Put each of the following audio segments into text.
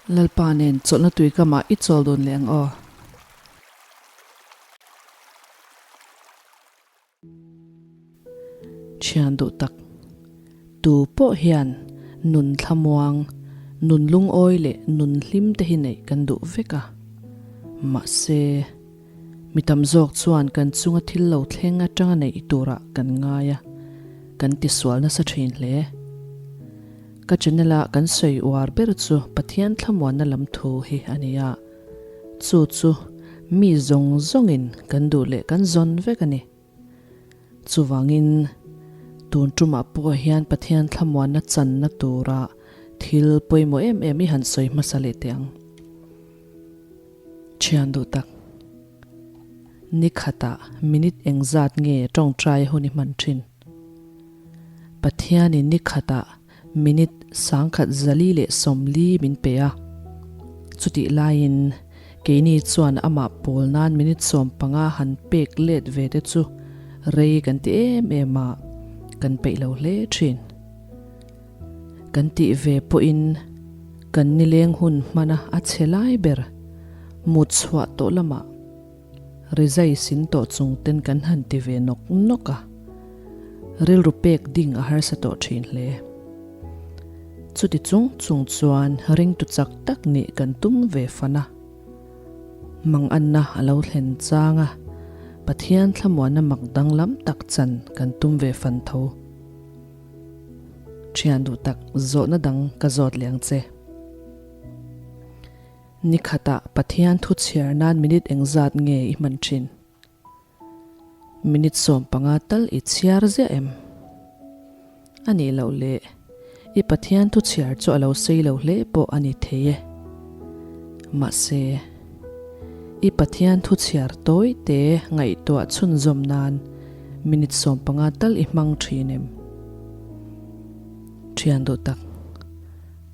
Lalpa nen chawlhna tuikamah i chawl dun leh ang aw. Thian duh tak, tu pawh hian nun thlamuang, nun lungawi leh nun hlim te hi neih kan duh vek a. Mahse, mi tam zawk chuan kan chunga thil lo thleng atanga neih turah kan ngai a, kan tisual nasa thin hle. Ka channel a kan sawi uar ber chu Pathian thlamuanna lam thu hi a ni a, chu chu mi zawng zawngin kan duh leh kan zawn vek a ni. Chuvangin tun tumah pawh hian Pathian thlamuanna channa tura thil pawimawh em em i han sawi hmasa leh teh ang. Thian duh tak, ni khatah minute engzat nge tawngtai hun i hman thin? Pathianin ni khatah minute 1040 min pe a, chutih laiin keini chuan amah pawl nan minute 15 han pek let ve te chu rei kan ti em em a, kan peih lo hle thin. Kan tih ve pawhin kan nileng hun hmana a chhe lai ber mut chhuah tawh lamah Rizai sin tawh chung ten kan han ti ve nawk nawk a, rilru pek ding a harsa tawh thin hle. Chuti chung chung chuan ringtu chak tak nih kan tum ve fan a. Manganna a lo thlen chang a, Pathian thlamuanna mak danglam tak chan kan tum ve fan tho. Thian duh tak zawhna dang ka zawt leh ang che. Ni khatah Pathian thu chhiar nan minute engzat nge i hman thin? Minute 15 tal i chhiar ziah em? A nih loh le, i Pathian thu chhiar chu a lo sei lo hle pawh a ni thei e. Mahse, i Pathian thu chhiar tawi te ngaihtuah chhunzawm nan minute 15 tal i hmang thin em? Thian duh tak.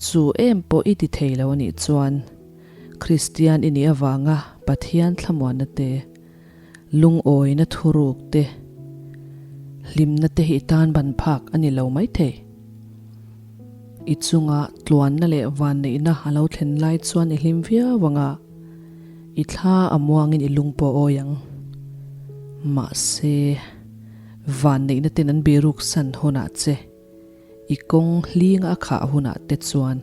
Chu em pawh i ti thei lo anih chuan Kristian i nih avanga Pathian thlamuanna te, lungawina thuruk te, hlimna te hi i tan ban phak a ni lo maithei. I chunga tluanna leh vanneihna a lo thlen lai chuan i hlim viau anga i thla a muangin i lung pawh a awi ang. Mahse, vanneihna ten an biruk san hunah che. I kawng hling a khah hunah te chuan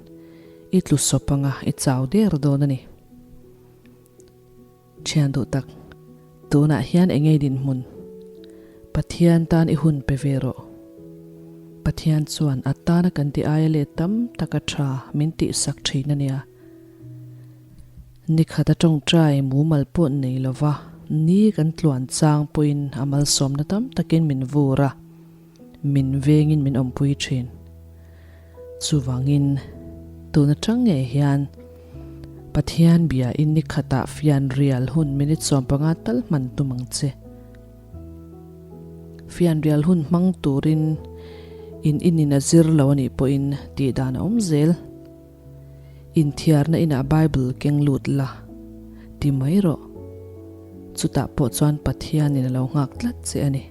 i tlu sawp anga i chau der dawn a ni. Thian duh tak, tunah hian eng ngei dinhmun? Pathian tan i hun pe ve rawh. Pathian chuan a tana kan tih aia leh tam taka tha min tihsak thin a nia. Ni khat a tawngtai mumal pawh nei lova ni kan tluan chang pawhin a malsawmna tam takin min vur a. Min vengin min awmpui thin. Chuvangin, tun atang ngei hian Pathian bia in ni khatah fian rial hun minute 15 tal hman tum ang che. Fian rial hun hmang turin in inin a zir lo anih pawhin tih dan a awm zel. Inthiarna inah Bible keng lut la, ti mai rawh. Chutah pawh chuan Pathianin a lo nghak tlat che a ni.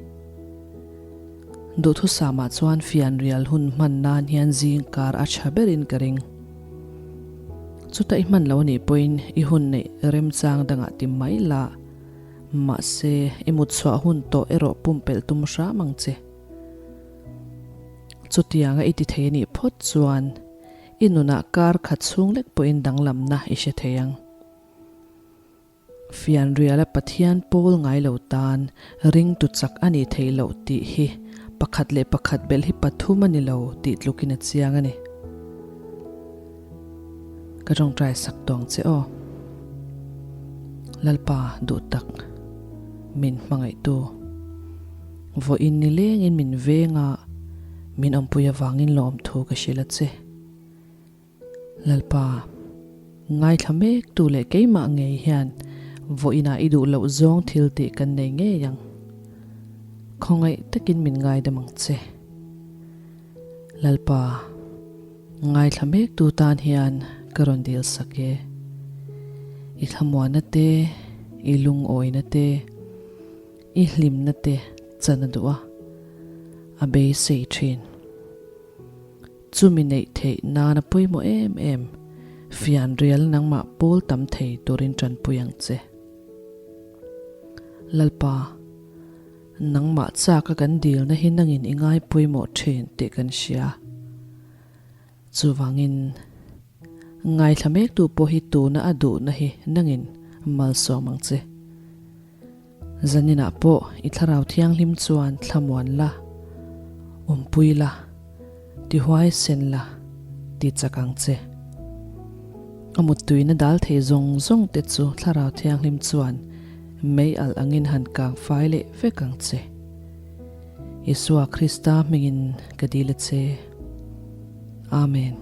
Duhthusamah chuan fianrial hun hman nan hian zingkar a tha berin ka ring. Chuta i hman lo anih pawhin i hun neih remchang dangah ti mai la, mahse i mutchhuah hun tawh erawh pumpelh tum hram ang che. Chutianga i ti thei anih phawt chuan i nunah kar khat chhung lek pawhin danglamna i hre thei ang. Fianriala Pathian pawl ngai lo tan ringtu chak a nih theih loh tih hi pakhat leh pakhat belh hi pathum a ni lo tih tlukin a chiang a ni. Ka tawngtai sak tawng che aw. Lalpa duh tak, min hmangaihtu. Vawiin nilengin min veng a, min awmpui avangin lawmthu ka hrilh a che. Lalpa, ngaithla mek tu leh keimah ngei hian vawiinah i duh loh zawng thil tih kan nei ngei ang. Khawngaih takin min ngaidam ang che. Lalpa, ngaithla mek tu tan hian ka rawn dil sak e. I thlamuanna te, i lungawina te, i hlimna te chan a duh a, a beisei thin. Chumi neih theih nana pawimawh em em. Fianrial nangmah pawl tam thei turin tanpui ang che. Lalpa, nangmah chak a kan dilna hi nangin i ngai pawimawh thin tih kan hria. Chuvangin, ngaithla mektu pawh hi tuna a duhna hi nangin malsawm ang che. Zaninah pawh i thlarau thianghlim chuan thlamuan la, awmpui la, ti huaisen la, ti chak ang che. A muttuina dal thei zawng zawng te chu thlarau thianghlim chuan mei alh angin han kang fai leh vek ang che. Isua Krista hmingin ka dil a che. Amen.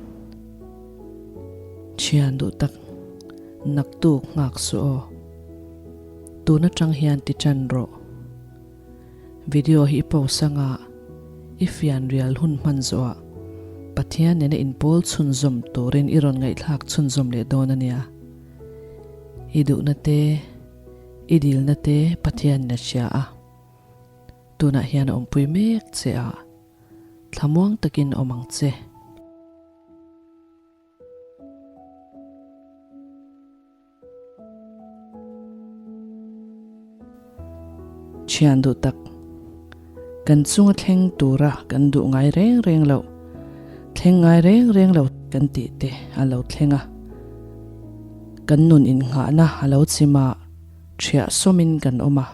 Thian duh tak, naktuk nghak suh aw. Tun atang hian ti tan rawh. Video hi i post anga i fianrial hun hman zawhah Pathian nena inpawl chhunzawm turin i rawn ngaihthlak chhunzawm leh dawn a nia. I duhna te, i dilna te Pathianin a hria a. Tunah hian a awmpui mek che a, thlamuang takin awm ang che. Thian duh tak, kan chunga thleng tura kan duh ngai reng reng loh, thleng ngai reng reng lo kan tih te a lo thleng a. Kan nun innghahna a lo chim a, thiah sawmin kan awm a,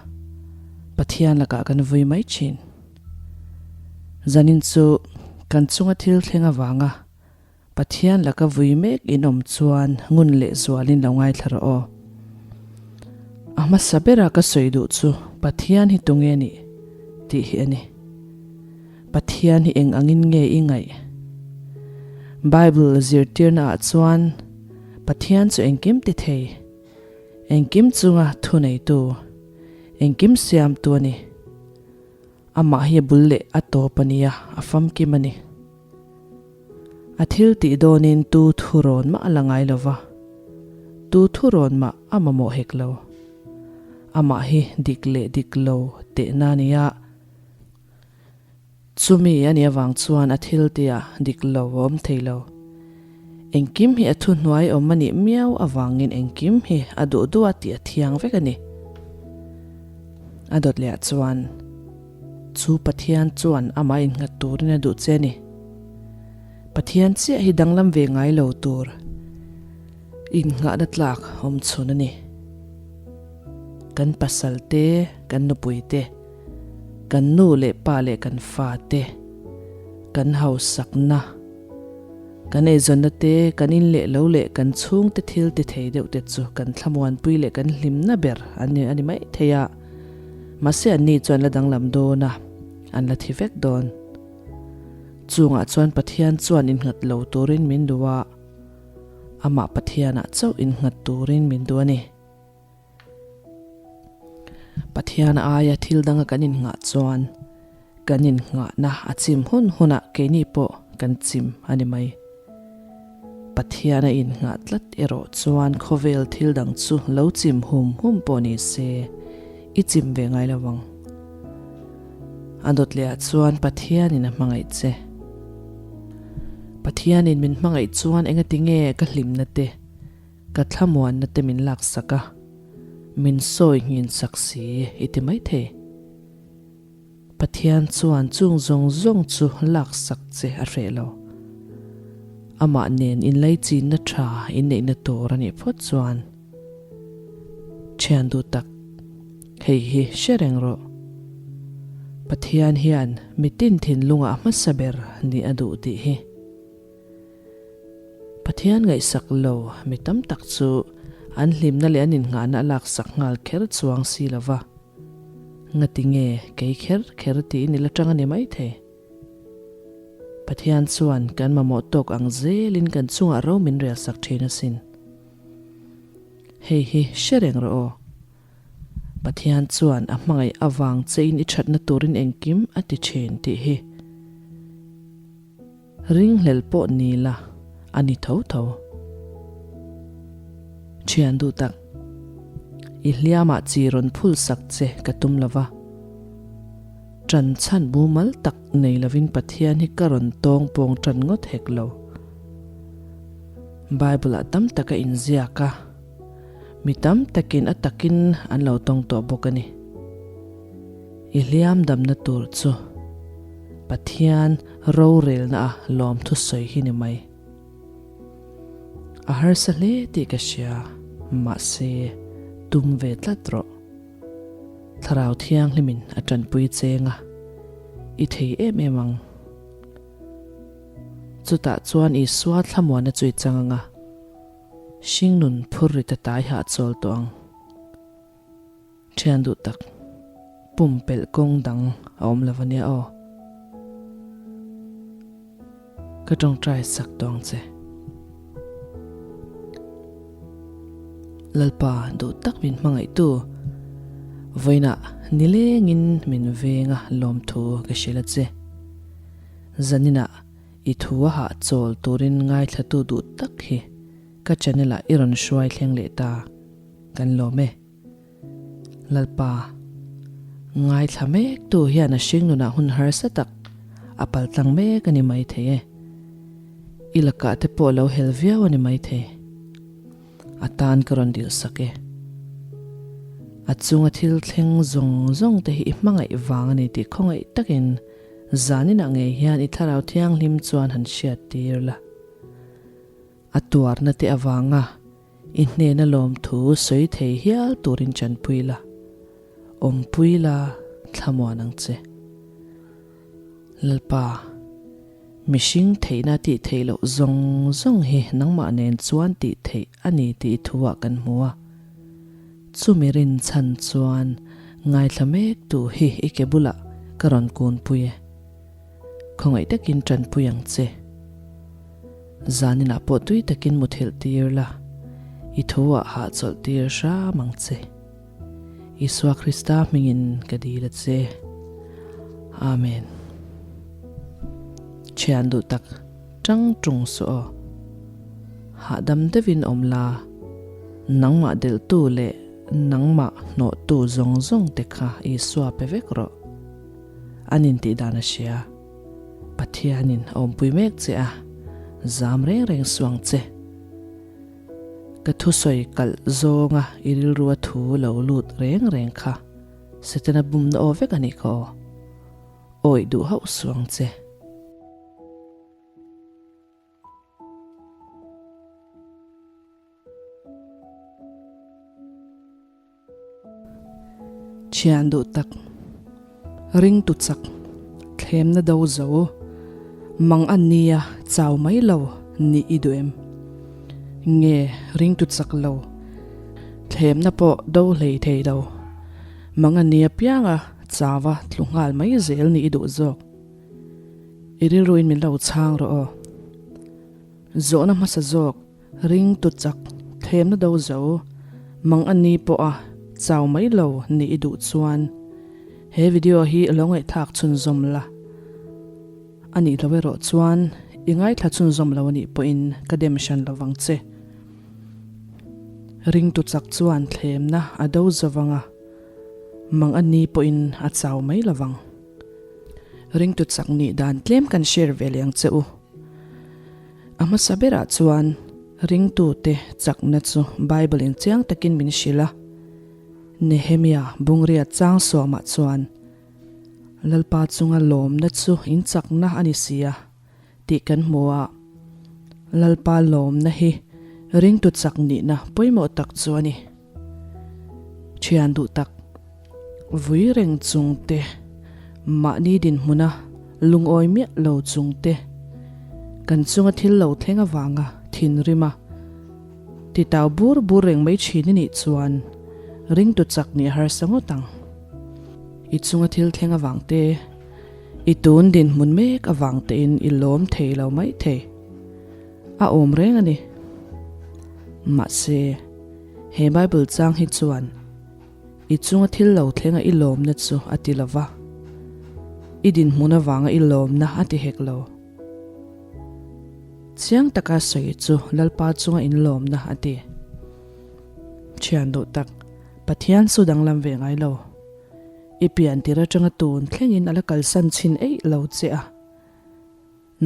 Pathian lakah kan vui mai thin. Zanin chu kan chunga thil thleng avanga Pathian laka vui mek in awm chuan ngun leh zualin lo ngaithla rawh aw. A hmasa bera ka sawi duh chu Pathian hi tunge nih tih hi a ni. Pathian hi eng angin nge i ngaih? Bible zirtirna ah chuan Pathian chu engkim ti thei, engkim chunga thuneitu, engkim siamtu a ni. Amah hi a bul leh a tawp a nia, a famkim a ni. A thil tih dawnin tu thurawn mah a la ngai lo va, tu thurawn mah a mamawh hek lo. Amah hi dik leh dik lo tehna a nia. Chumi a nih avang chuan a thil tihah dik lo a awm thei lo. Engkim hi a thuhnuai awm a nih miau avangin engkim hi a duh duh a tih a thiang vek a ni. A dawt leh ah chuan. Chu Pathian chuan amah innghat turin a duh che a ni. Pathian chiah hi danglam ve ngai lo tur innghahna tlak awm chhun a ni. Kan pasal te, kan nupui te, kan nu leh pa leh kan fa te, kan hausakna, Kan eizawnna te, kan in leh lo leh kan chhungte thil ti thei deuh te chu kan thlamuanpui leh kan hlimna ber an ni a ni mai thei a. Mahse anni chu an la danglam dawn a, an la thi vek dawn. Chungah chuan Pathian chuan innghat lo turin min duh a, amah Pathianah chauh innghat turin min duh a ni. Pathian aia thil danga kan innghah chuan kan innghahna a chim hun hunah keini pawh kan chim a ni mai. Pathian a innghah tlat erawh chuan khawvel thil dang chu lo chim hum hum pawh ni se i chim ve ngai lo ang. A dawt lehah chuan Pathianin a hmangaih che. Pathianin min hmangaih chuan engatinge ka hlimna te, Ka thlamuanna te min laksak a, min sawi nghin sak si i ti maithei. Pathian chuan chung zawng zawng chu laksak che a hreh lo. Amah nen inlaichinna tha inneihna tur a nih phawt chuan thian duh tak hei hi hre reng rawh. Pathian hian mitin thinlungah hmasa ber nih a duh tih hi. Pathian ngaihsak lo mi tam tak chu an hlimna leh an innghahna a laksak nghal kher chuang si lo va. Ngati nge kei kher kher tiin i la tang a ni maithei. Pathian chuan kan mamawh tawk ang zelin kan chungah ro min relsak thin asin. Hei hi hre reng rawh aw. Pathian chuan a hmangaih avang chein i thatna turin engkim a ti thin tih hi. Ringhlel pawh ni la a ni tho tho. Thian duh tak, i hliamah chi rawn phul sak che ka tum lo va. Ṭan chhan mumal tak nei lovin Pathian hi ka rawn tawng pawng ṭan ngawt hek lo. Bible-ah tam tak a inziak a, mi tam takin a takin an lo tawng tawh bawk a ni. I hliam damna tur chu Pathian rorelna a lawmthu sawi hi ni mai. A harsa hle tih ka hria, mahse tum ve tlat rawh. Thlarau Thianghlimin a tanpui cheng a, i thei em em ang. Chutah chuan Isua thlamuana chu i chang ang a, hringnun phur ri ta tai hahchawl tawh ang. Thian duh tak, pumpelh kawng dang a awm lo ania aw. Ka tawngtai sak tawh ang che. Lalpa duh tak min hmangaihtu, vawiinah nilengin min venga lawmthu ka hrilh a che. Zaninah i thu a hahchawl turin ngaithlatu duh tak hi ka channel ah i rawn hruai thleng leh ta. Kan lawm e. Lalpa, ngaithla mek tu hian a hringnunah hun harsa tak a paltlang mek a ni maithei e. I lakah te pawh lo hel viau a ni maithei. A tan ka rawn dilsak e. A chunga thil thleng zawng zawng te hi i hmangaih vang a ni tih khawngaih takin zaninah ngei hian i thlarau thianghlim chuan han hriat tir la. A tuarna te avanga i hnena lawmthu sawi thei hial turin chanpui la, awmpui la thlamuan ang che. Lalpa, mihring theihna tih theih loh zawng zawng hi nangmah nen chuan tih theih a ni tih i thuah kan hmu a. Chumi rinchhan chuan ngaithla mek tu hi i ke bulah ka rawn kunpui e. Khawngaih takin tanpui ang che. Zaninah pawh tui takin muthilh tir la, i thuah hahchawlh tir hram ang che. Isua Krista hmingin ka dil a che. Amen. Thian duh tak tang tung suh aw. Hahdam deuhin awm la, nangmah delhtu leh nangmah hnawhtu zawng zawng te kha Isua pe vek rawh. An intih dan a hria. Pathianin a awmpui mek che a, zam reng reng suh ang che. Ka thusawi kalh zawnga i rilrua thu lo lut reng reng kha Setana bumna aw vek a nih kha aw. Awih duh hauh suh ang che. Thian duh tak, ringtu chak, thlemna do zo, mang an nia chau mai lo nih i duh em? Nge ringtu chak lo, thlemna pawh do hlei thei lo, mang an nia pianga chauva tlu nghal mai zel nih i duh zawk? I rilruin min lo chhang rawh aw. Zawhna hmasa zawk, ringtu chak, thlemna do zo, mang a ni pawha chau mai lo nih i duh chuan he video hi lo ngaihthlak chhunzawm la. A nih lo erawh chuan i ngaithla chhunzawm lo a nih pawhin ka dem hran lo vang che. Ringtu chak chuan thlemna a do zo vang a, mang a ni pawhin a chau mai lo vang. Ringtu chak nih dan tlem kan share ve leh ang che u. A hmasa berah chuan ringtute chakna chu Bible-in chiang takin min hrilh a. Nehemia bungria chang sawmah chuan, Lalpa chunga lawmna chu in chakna a ni si a, tih kan hmu a. Lalpa lawmna hi ringtu chak nihna pawimawh tak chu a ni. Thian duh tak, vui reng chung te, mahni dinhmuna lungawi miah lo chung te, kan chunga thil lo thleng avanga thinrim a titau bur bur reng mai thin i nih chuan ringtu chak nih a harsa ngawt ang. I chunga thil thleng avang te, i tun dinhmun mek avang tein i lawm thei lo mai thei. A awm reng a ni. Mahse, he Bible chang hi chuan i chunga thil lo thlenga i lawmna chu a ti lo va, i dinhmun avanga i lawmna a ti hek lo. Chiang taka sawi chu Lalpa chunga inlawmna a ti. Thian duh tak, Pathian chu danglam ve ngai lo. I pian tir atanga tun thlengin a la kalsan chhin eih lo che a.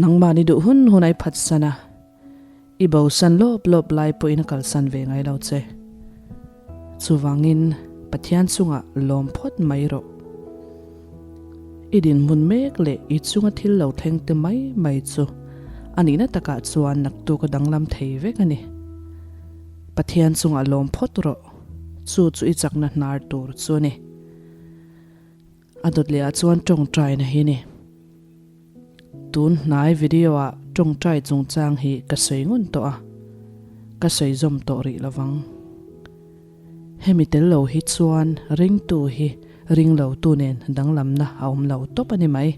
Nangmahni duh hun hun a i phatsan a. I bosan lawp lawp lai pawhin a kalsan ve ngai lo che. Chuvangin Pathian chungah lawm phawt mai rawh. I dinhmun mek leh i chunga thil lo thleng te mai mai chu a nihna takah chuan naktuk a danglam thei vek a ni. Pathian chungah lawm phawt rawh. Chu chu i chakna hnar tur chu a ni. A dawt leh ah chuan tawngtaina hi ni. Tun hnai video ah tawngtai chungchang hi ka sawi ngun tawh a, ka sawi zawm tawh rih lovang. Hemi tel lo hi chuan ringtu hi ring lo tu nen danglamna a awm lo tawp a ni mai.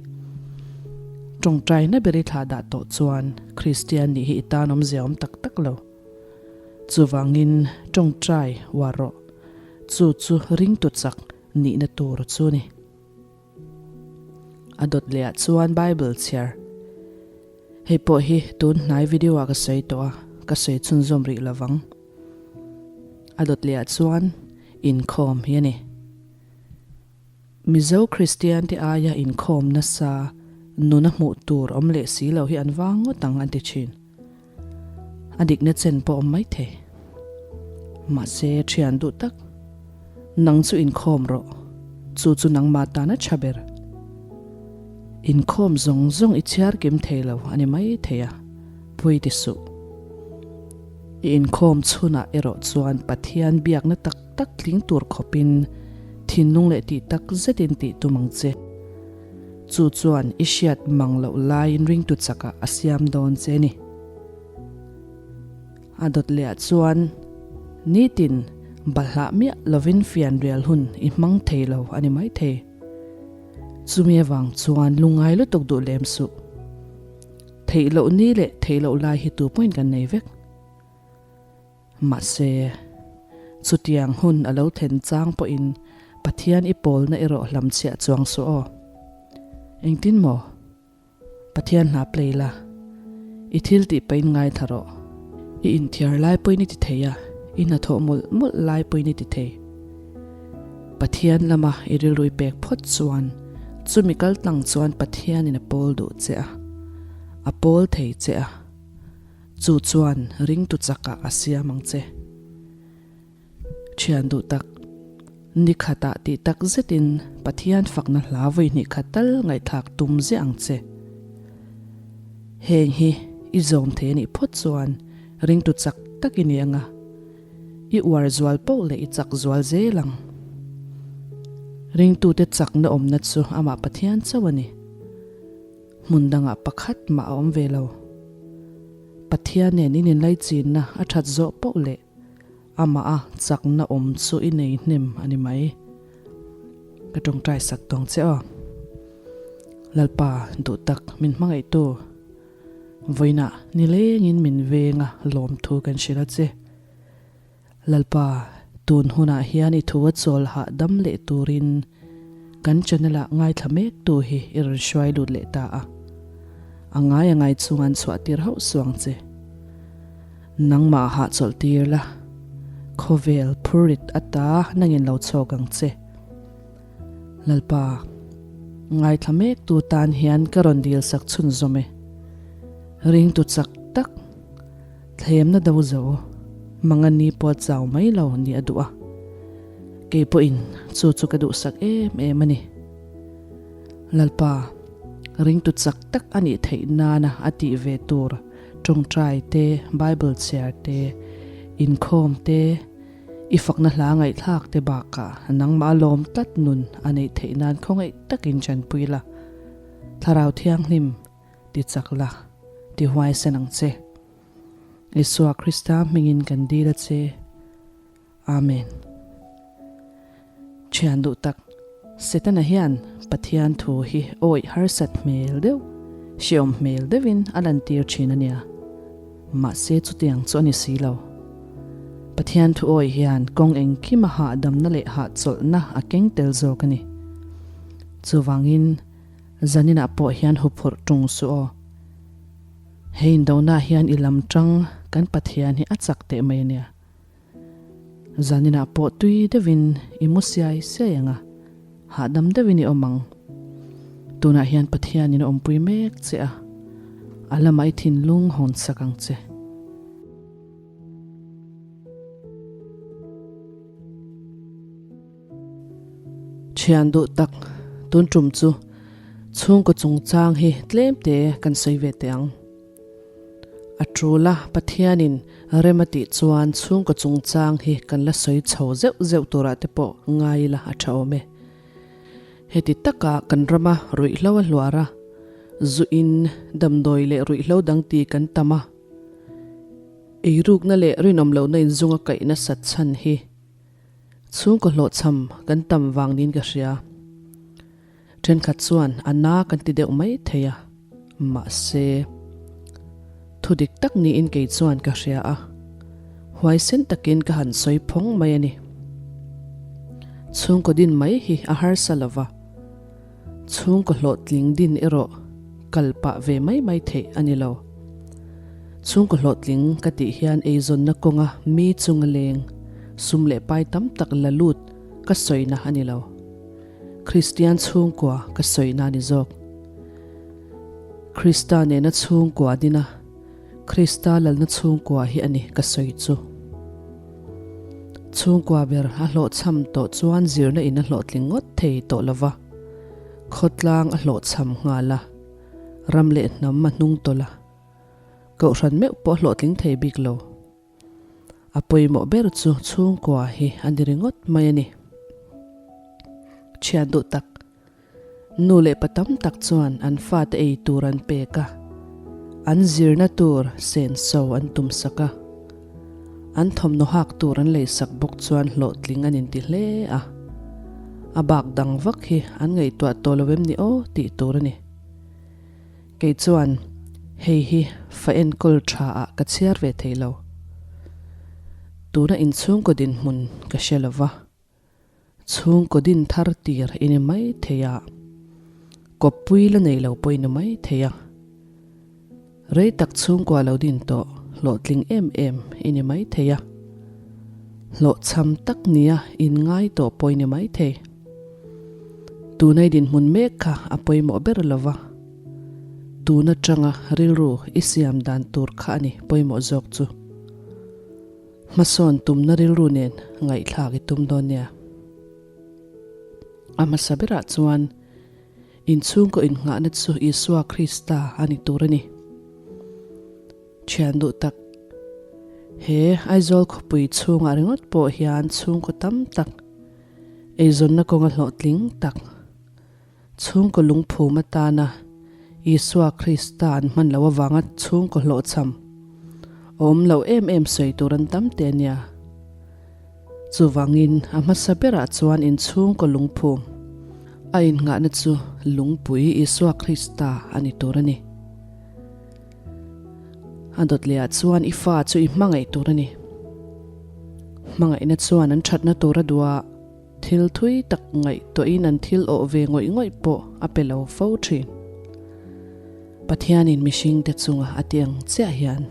Tawngtaina ber i thlah dah tawh chuan Kristian nih hi i tan awmzia awm tak tak lo. Chuvangin tawngtai uar rawh. Chu chu ringtu chak nihna tur chu ni. A dawt leh ah chuan Bible chhiar. Hei pawh hi tun hnai video ah ka sawi tawh a, ka sawi chhunzawm rih lovang. A dawt leh ah chuan inkhawm hi a ni. Mizo Kristian te aia inkhawm nasa nuna hmuh tur awm leh si lo hi an vang ngawt ang an ti thin. A dikna chen pawh awm maithei. Mahse, thian duh tak, nang chu inkhawm rawh, chu chu nangmah tan a tha ber. Inkhawm zawng zawng i chhiar kim thei lo a ni maithei a, pawi ti suh. I inkhawm chhunah erawh chuan Pathian biakna tak tak tling tur khawpin thinlung leh tih tak zetin tih tum ang che. Chu chuan i hriat mang loh laiin ringtu chakah a siam dawn che ni. A dawt leh ah chuan nitin balhlah miah lovin fianrial hun i hmang thei lo a ni maithei. Chumi avang chuan lungngai lutuk duh lem suh. Theih loh ni leh theih loh lai hi tu pawhin kan nei vek. Mahse, chutiang hun a lo thlen chang pawhin Pathian i pawlna erawh hlamchhiah chuang suh aw. Engtin maw? Pathian hna play la, i thil tih pahin ngaithla rawh. I inthiar lai pawhin i ti thei a, i hnathawh mawlh mawlh lai pawhin i ti thei. Pathian lama i rilru i pek phawt chuan chumi kal tlang chuan Pathianin a pawl duh che a, a pawl thei che a. Chu chuan ringtu chakah a siam ang che. Thian duh tak, ni khatah tih tak zetin Pathian fakna hla vawi hnih khat tal ngaihthlak tum ziah ang che. Heng hi i zawm thei a nih phawt chuan ringtu chak tak i ni ang a, i uar zual poh leh i chak zual zel ang. Ringtute chakna awmna chu amah Pathian chauh a ni. Hmun dangah pakhat mah a awm ve lo. Pathian nen in inlaichinna a that zawh poh leh amah a chakna awm chu i nei hnem a ni mai. Ka tawngtai sak tawng che aw. Lalpa duh tak min hmangaihtu, vawiinah nilengin min venga lawmthu kan hrilh a che. Lalpa, tun hunah hian i thu a chawl hahdam leh turin kan channel ah ngaithla mek tu hi i rawn hruai lut leh ta a. A ngai a ngai chunga an chhuah tir hauh suang che. Nangmah hahchawlh tir la, khawvel phurrit ata nangin lo chhawk ang che. Lalpa, ngaithla mek tu tan hian ka rawn dil sak chhunzawm e. Ringtu chak tak. Thlemna do zo, Mangani pawh chau mai lo nih a duh a, kei pawhin chu chu ka duhsak em em a ni. Lalpa, ringtu chak tak a nih theih nana a tih ve tur tawngtai te, Bible chhiar te, inkhawm te, i fakna hla ngaihthlak te bakah nangmah lawm tlat nun a neih theih nan khawngaih takin chanpui la, Thlarau Thianghlim Ti chak la, ti huaisen ang che. Isua Krista hmingin kan dil a che. Amen. Thian duh tak, Setana hian Pathian thu hi awih harsat hmel deuh, hreawm hmel deuhin a lantir thin a nia. Mahse chutiang chu a ni si lo. Pathian thu awih hian kawng engkima hahdamna leh hahchawlhna a keng tel zawk a ni. Chuvangin, Zaninah pawh hian huphurh tung suh aw. Hei indonah hian i lam tang kan Pathian hi a chak teh mai a nia. Zaninah pawh tui deuhin i mu siai siai ang a, hahdam deuhin i awm ang. Tunah hian Pathianin a awmpui mek che a, a lamah i thinlung hawn sak ang che. Thian duh tak tun tum chu chhungkaw chungchang hi tlem te kan sawi ve teh ang. A tul a, Pathianin rem a tih chuan chhungkaw chungchang hi kan la sawi chho zeuh zeuh turah te pawh ngai ila a tha awm e. Heti taka kan rama ruihhlo a hluar a, zu in damdawi leh ruihhlo dang ti kan tam a, eirukna leh rinawm lohna inzunga kaih nasat chhan hi chhungkaw hlawhchham kan tam vang niin ka hria. Thenkhat chuan a na kan ti deuh mai thei a, mahse thu dik tak niin kei chuan ka hria a, huaisen takin ka han sawi phawng mai a ni. Chhungkaw din mai hi a harsa lo va, chhungkaw hlawhtling din erawh kal pah ve mai mai theih a ni lo. Chhungkaw hlawhtling ka tih hian eizawnna kawnga mi chunga leng, sum leh pai tam tak la lut ka sawina a ni lo. Kristian chhungkua ka sawina a ni zawk. Krista nena chhungkua dina Krista lalna chhungkua hi a ni ka sawi chu. Chhungkua ber a hlawhchham tawh chuan zirna in a hlawhtling ngawt thei tawh lova, khawtlang a hlawhchham nghal a, ram leh hnam a hnung tawlh a, kohhran meuh pawh a hlawhtling thei bik lo. A pawimawh ber chu chhungkua hi a ni ringawt mai a ni. Thian duh tak, nu leh pa tam tak chuan an fate ei tur an pek a, an zirna tur senso an tumsak a, an thawmhnaw hak tur an leisak bawk chuan hlawhtling an inti hle a. A bak dang vak hi an ngaihtuah tawh lo em ni aw tih tur a ni. Kei chuan hei hi fa enkawl tha ah ka chhiar ve thei lo. Tuna inchhungkaw dinhmun ka hre lo va, chhungkaw din thar tir i ni mai thei a, kawppui la nei lo pawh i ni mai thei a, rei tak chhungkua lo din tawh hlawhtling em em i ni mai thei a, hlawhchham tak nia inngai tawh pawh i ni mai thei. Tunai dinhmun mek kha a pawimawh ber lo va, tun atanga rilru i siam dan tur kha a ni pawimawh zawk chu. Hmasawn tumna rilru nen ngaihthlak i tum dawn nia. A hmasa berah chuan inchhungkaw innghahna chu Isua Krista a ni tur a ni. Thian duh tak, he Aizawl khawpui chhungah ringawt pawh hian chhungkaw tam tak, Eizawnna kawnga hlawhtling tak, chhungkaw lungphum atana Isua Krista an hman loh avanga chhungkaw hlawhchham awm loh em em sawi tur an tam teh a nia. Chuvangin a hmasa berah chuan inchhungkaw lungphum a innghahna chu lungpui Isua Krista a ni tur a ni. A dawt lehah chuan i fa chu i hmangaih tur a ni. Hmangaihna chuan an thatna tur a duh a, thil thui tak ngaihtuahin an thil awh ve ngawih ngawih pawh a pe lo fo thin. Pathianin mihringte chunga a ti ang chiah hian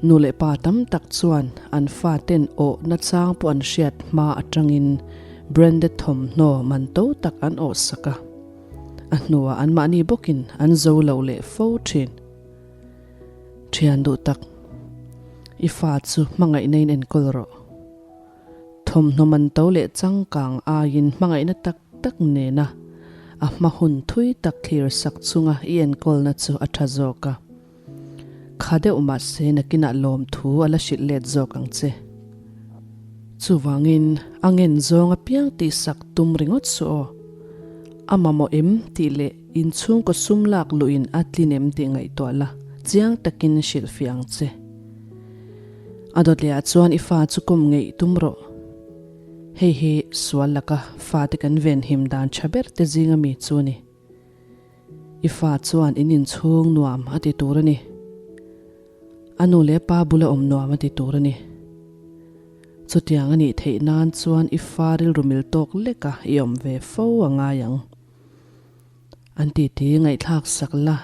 nu leh pa tam tak chuan an faten awh nachang pawh an hriat hma atangin branded thawmhnaw man to tak an awh sak a. A hnuah anmahni bawkin an zo lo leh fo thin. Thian duh tak, i fa chu hmangaihna in enkawl rawh. Thawmhnaw man to leh changkang aiin hmangaihna tak tak nena a hma hun thui tak thlir sak chunga i enkawlna chu a tha zawk a. Kha deuh mahse nakinah lawmthu a la hrilh let zawk ang che. Chuvangin a ngen zawng apiang tihsak tum ringawt suh aw. A mamawh em tih leh inchhungkaw sum lak luhin a tlin em tih ngaihtuah la, chiang takin hrilhfiah ang che. A dawt lehah chuan i fa chu kawm ngeih tum rawh. Hei hi sual laka fate kan venhim dan tha ber te zinga mi chu a ni. I fa chuan in inchhung nuam a ti tur a ni. A nu leh pa bula awm nuam a ti tur a ni. Chutiang a nih theih nan chuan i fa rilru mil tawk leka i awm ve fo a ngai ang. An titi ngaihthlak sak la.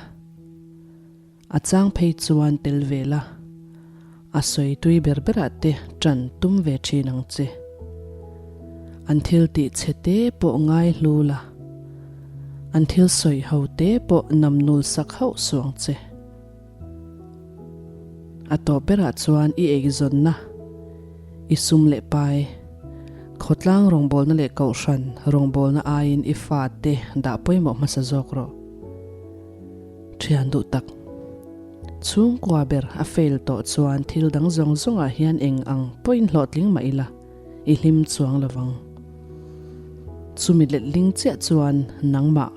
A chang phei chuan tel ve la, a sawi tui ber berah te ṭan tum ve ṭhin ang che. An thil tih chhe te pawh ngai hlu la, an thil sawi ho te pawh nam nul sak hauh suh ang che. A tawp berah chuan i eizawnna, i sum leh pai. Khawtlang rawngbawlna leh kohhran rawngbawlna aiin i fate dah pawimawh hmasa zawk rawh. Thian duh tak. Chhungkua ber a fail tawh chuan thil dang zawng zawngah hian eng ang pawhin hlawhtling mah ila i hlim chuang lovang. Chumi letling chiah chuan nangmah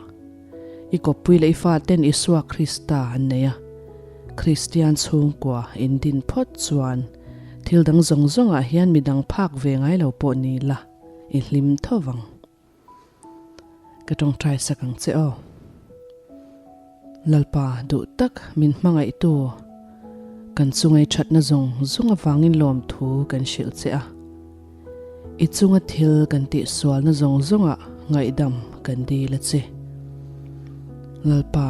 i kawppui leh i faten Isua Krista an nei a, Kristian chhungkua in din phawt chuan thil dang zawng zawngah hian midang phak ve ngai lo pawh ni la i hlim tho vang. Ka tawngtai sak ang che aw. Lalpa duh tak min hmangaihtu kan chungai thatna zawng zawng avangin lawmthu kan hrilh che a. I chunga thil kan tihsualna zawng zawngah ngaihdam kan dil a che. Lalpa,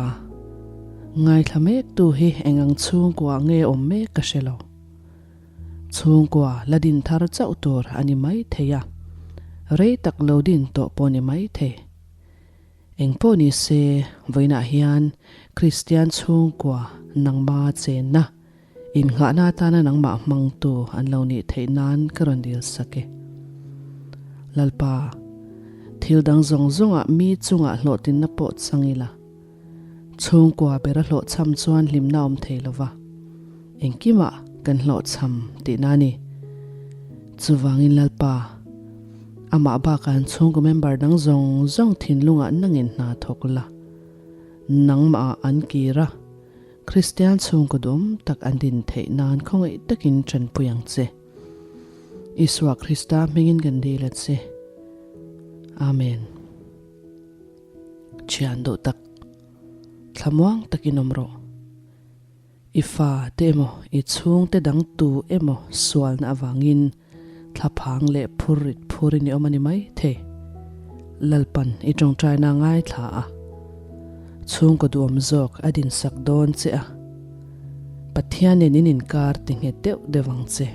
ngaithla mektu hi eng ang chhungkua nge awm mek ka hre lo. Chhungkua la din thar chauh tur a ni mai thei a, rei tak lo din tawh pawh ni mai thei. Eng pawh ni se, vawiinah hian Kristian chhungkua nangma chenna, innghahna atana nangmah hmangtu an lo nih theih nan ka rawn dil sak e. Lalpa, thil dang zawng zawngah mi chungah hlawhtlinna pawh chang ila. Chhungkua bera hlawhchham chuan hlimna awm thei lo va, engkimah kan hlawhchham tihna a ni. Chuvangin Lalpa, amah bakah an chhungkaw member dang zawng zawng thinlungah nangin hna thawk la. Nangmahah an kir a, Kristian chhungkaw duhawm tak an din theih nan khawngaih takin tanpui ang che. Isua Krista hmingin kan dil a che. Amen. Thian duh tak, thlamuang takin awm rawh. I fa te emaw, i chhungte dang tu emaw sualna avangin thlaphang leh phur rit phurin i awm a ni mai thei. Lalpan i tawngtaina ngaithla a, chhungkaw duhawm zawk a dinsak dawn che a, Pathianin in inkar ti nghet deuh deuh ang che.